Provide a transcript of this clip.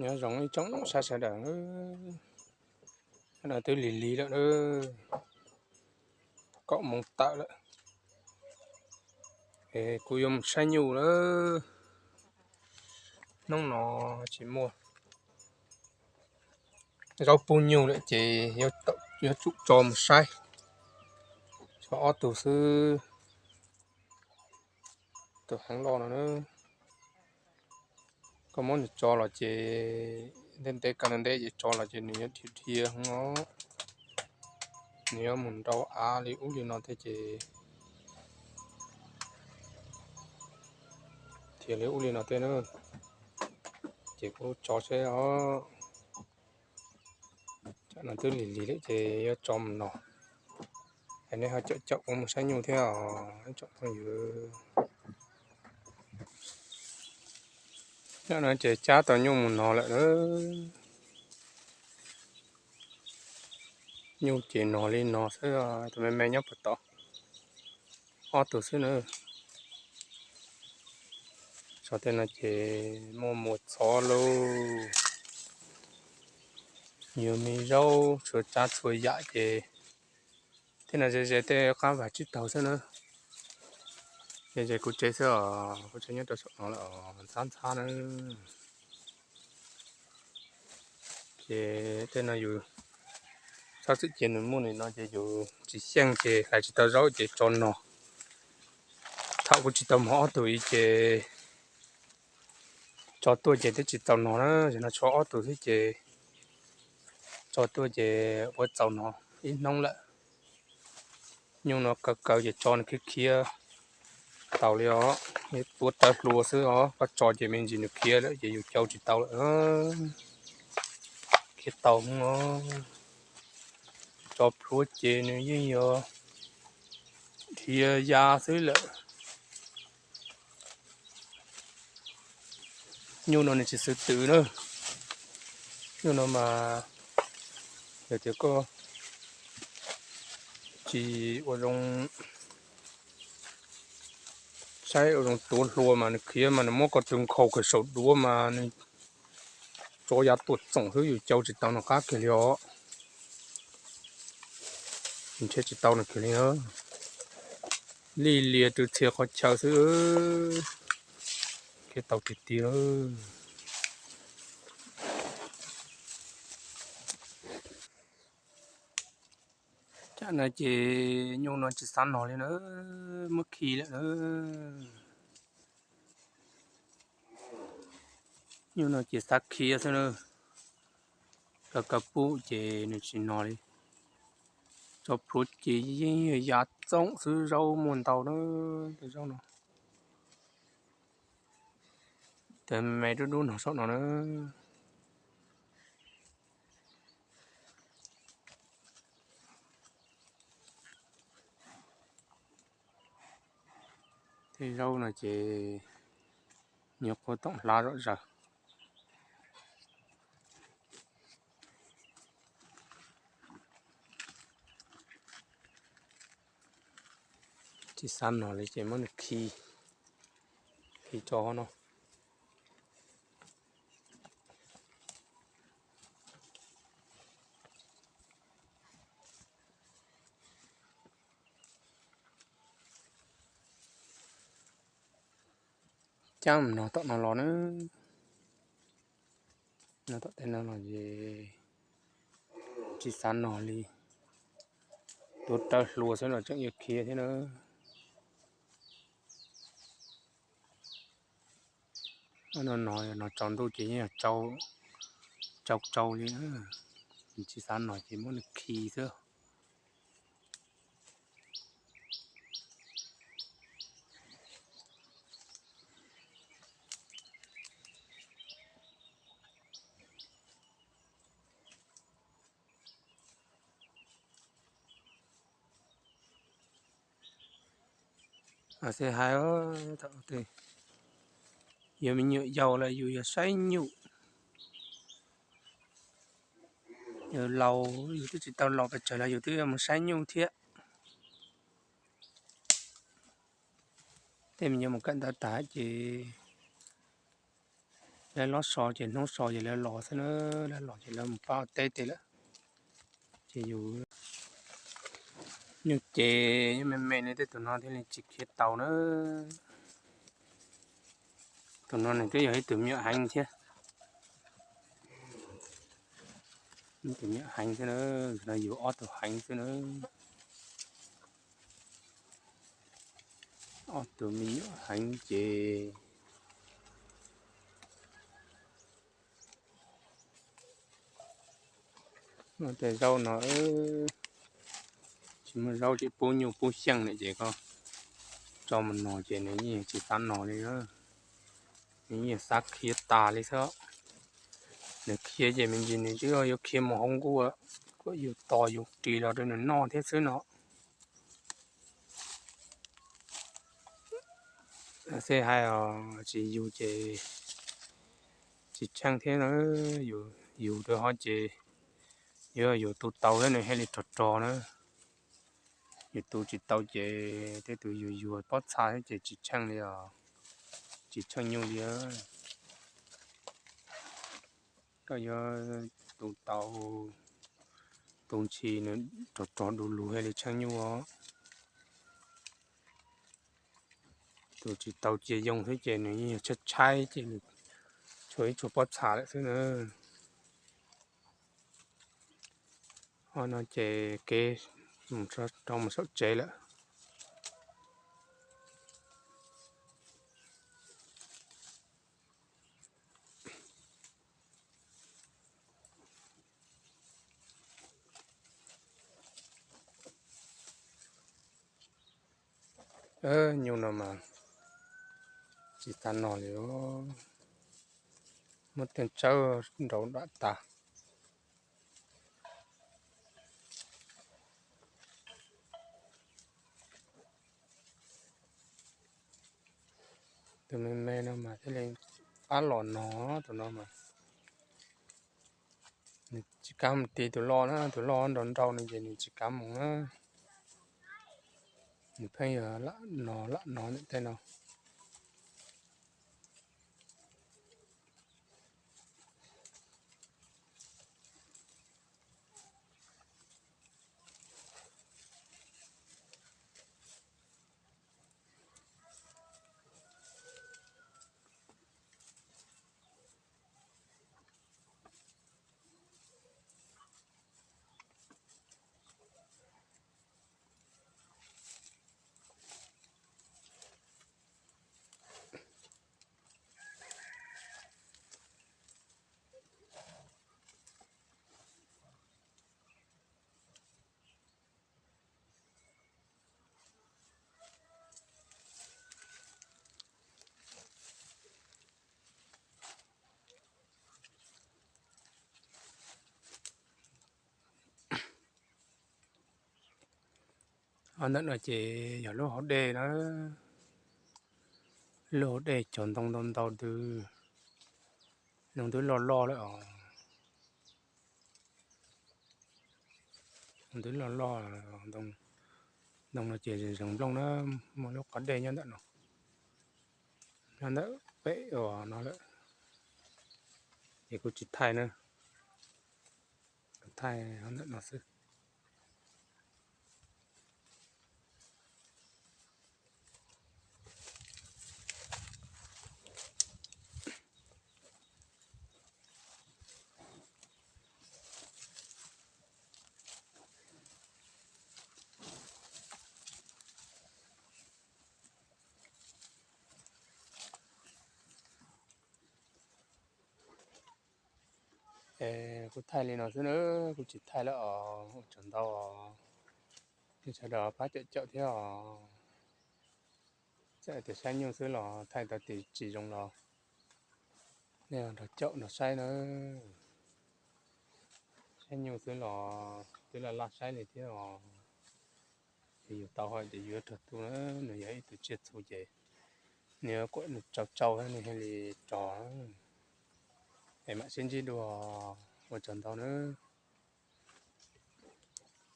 Nyob zoo ib tsoom saib sawv daws, no twb lig lig lawm na, kaum moos tawm lawm. Es kuv yuav mus saib nyuj lawm. Hnub no tsis muaj zaub pub nyuj lawm ces yuav tsum tso mus saib. Tso ob tug xwb. Tus heev loj no na, koj muab nws tso los ces ntev ntev, kaw ntev ntev ces tso los ces nws yuav dhia dhia os. Nws yuav mus nrau av li ub li no thiab ces, dhia li ub li no thiab na. Ces kuv tso seb os. Tam no twb lig lig lawm ces yuav tso mus no. Es nej ho caum caum kuv mus saib nyuj thiab os ib tsoom phooj ywg. Tam no ces cab tau nyuj mus no lawm na. Nyuj ces no li no xwb, tus me me nyob puag tod, ob tug xwb na. Tso tej no ces muaj muas txhov lauj. Yuav me zaub txhua tsav txhua yam ces tej no ze ze tej qab vam tsib taug xwb na. Ze ze kuv tsev xwb os, kuv tsev nyob rau saum no lawm os, ntxhab ntxhab na. Ces tej no yus txhob txwm cia nws muaj li no ces yus tsis xyeej ces hlais tsis tau zaub ces tso no. Thaum kuv tsis tau mog ob tug ib ces tso tuaj ces twb tsis txaus no na, zaum no tshuav ob tug xwb ces tso tuaj ces ua txaus no ib hnub lawm. Nyuj no kaw kaw ces tso nws khiav khiav tau li os, tuav rawv hlua xwb os, koj tso ces me ntsis nws khiav lawm ces yus cau tsis tau lawm. Khiav tau os, tso plhuav ces nws yeej yog dhia ya xwb lawm. Nyuj no nws tsis xwm twm na. Nyuj no mas yog tias koj tsis ua zoo saib ua zoo tuav hlua mas nws khiav mas nws muab koj tus nkhaus kawg saum duav mas nws tso yav tuaj txoom xwb, yus cau tsis tau nws qab kiag li os. Nrhiav tsis tau nws kiag li. Lij lias rau txhia qhov chaw xwb, khiav tau tiag tiag. Tam no ces nyuj no tsis xav nog li na, muab khi lawm na. Nyuj no ces xav khiav xwb na. Kaw kaw pub ces nws tsis nog li. Tso plhuav ces yeej ya txoom xwb, zaub muaj ntau na, tej zaub no. Tej me dub dub no saum no na. Tej zaub no ces nyuam qhuav toom hlav zom zaws. Tsis xav nog li ces muab nws khi, khi tso no. Cab mus no tom no los na. No tom tej no los es tsis xav nog li. Tuav rawv hlua xwb los tseem yuav khiav thiab na. No no, no tsaus ntuj ces yeej yog tsau tsau li. Tsis xav nog ces muab nws khi xwb. Xeb hais, yus me nyuam yaus lawm yus yog saib nyuj. Yus laus yus twb tsis tau laus pes tsawg los yus twb mus saib nyuj thiab. Tej me nyuam mus kawm ntawv tas ces Lawv lob so ces hnub so ces lawv los xwb na, lawv los ces lawv mus pab teb tes lawm. Ces yus nyuj ces yeej me me ne, tej tus no thiaj li tsis khiav tau na. Tus no nws twb yog ib tug me nyuam heev thiab. Ib tug me nyuam heev xwb na, no yus ob tug heev xwb na. Ob tug me nyuam heev ces no tej zaub no tsis muaj zaub ces pub nyuj pub xyeej lawm ces koj tso mus no ces nws yeej tsis xav no li. Nws yeej xav khiav tas li xwb. Nws khiav ces me ntsis nws twb yuav khiav mus hauv nkuaj, kom yus tos yus ris los rau nws noj thiab xwb no. Xij hais os, tsis yus ces tsis tsheej thiab na. Yus rau ho ces yuav yus tu tau thiab nws thiaj li rog rog na. Yus tu tsis tau ces tej tus yus yuag pob txha thiab ces tsis tsheej li os, tsis tsheej nyuj li. Koj yuav tu tau, tu ntshis nws rog rog du lug thiaj li tsheej nyuj os. Tu tsis tau cia yoo xwb ces nws yeej yog tshaib tshaib ces nws tshuav ib tshuav pob txha lawm xwb na. Ho no ces kev rau mus saum tsev lawm. Nyuj no mas tsis tas no li, muab tej tsawb nraud dam tas. Tus me me no mas thiaj li pab los no, tus no mas nws tsis kam mus tis tus loj na, tus loj nrau nrau no ces nws tsis kam mus na. Nws pheej yog lam no lam no ntawm tej no. Ho ntawm no ces yog lub hauv dej na, lub hauv dej cog ntoo ntau ntau ntws, ntoo twb loj loj lawm os. Ntoo twb loj loj, ntoo no ces zeeg nplooj na, muaj lub qhov dej nyob ntawm no, nyob ntawm pem uas no lawm, ces kuv tsis thaij na, kuv thaij ntawm no xwb. Kuv thaij li no xwb na, kuv tsis thaij lawm os, ua tsaug ntau os. Nej sawv daws pab caum caum thiab os. Txawm tias saib nyuj xwb los thaij tau tias tsis zoo los nej nrog caum nrog saib na. Saib nyuj xwb los twb laj laj saib li thiab os. Ces yus tau hais tias yuav rog tu na, nws yog ib tug tsiaj txhu ces nws yuav kom nws tsau tsau thiab nws thiaj li rog. Es mam sib ntsib dua, ua tsaug ntau na.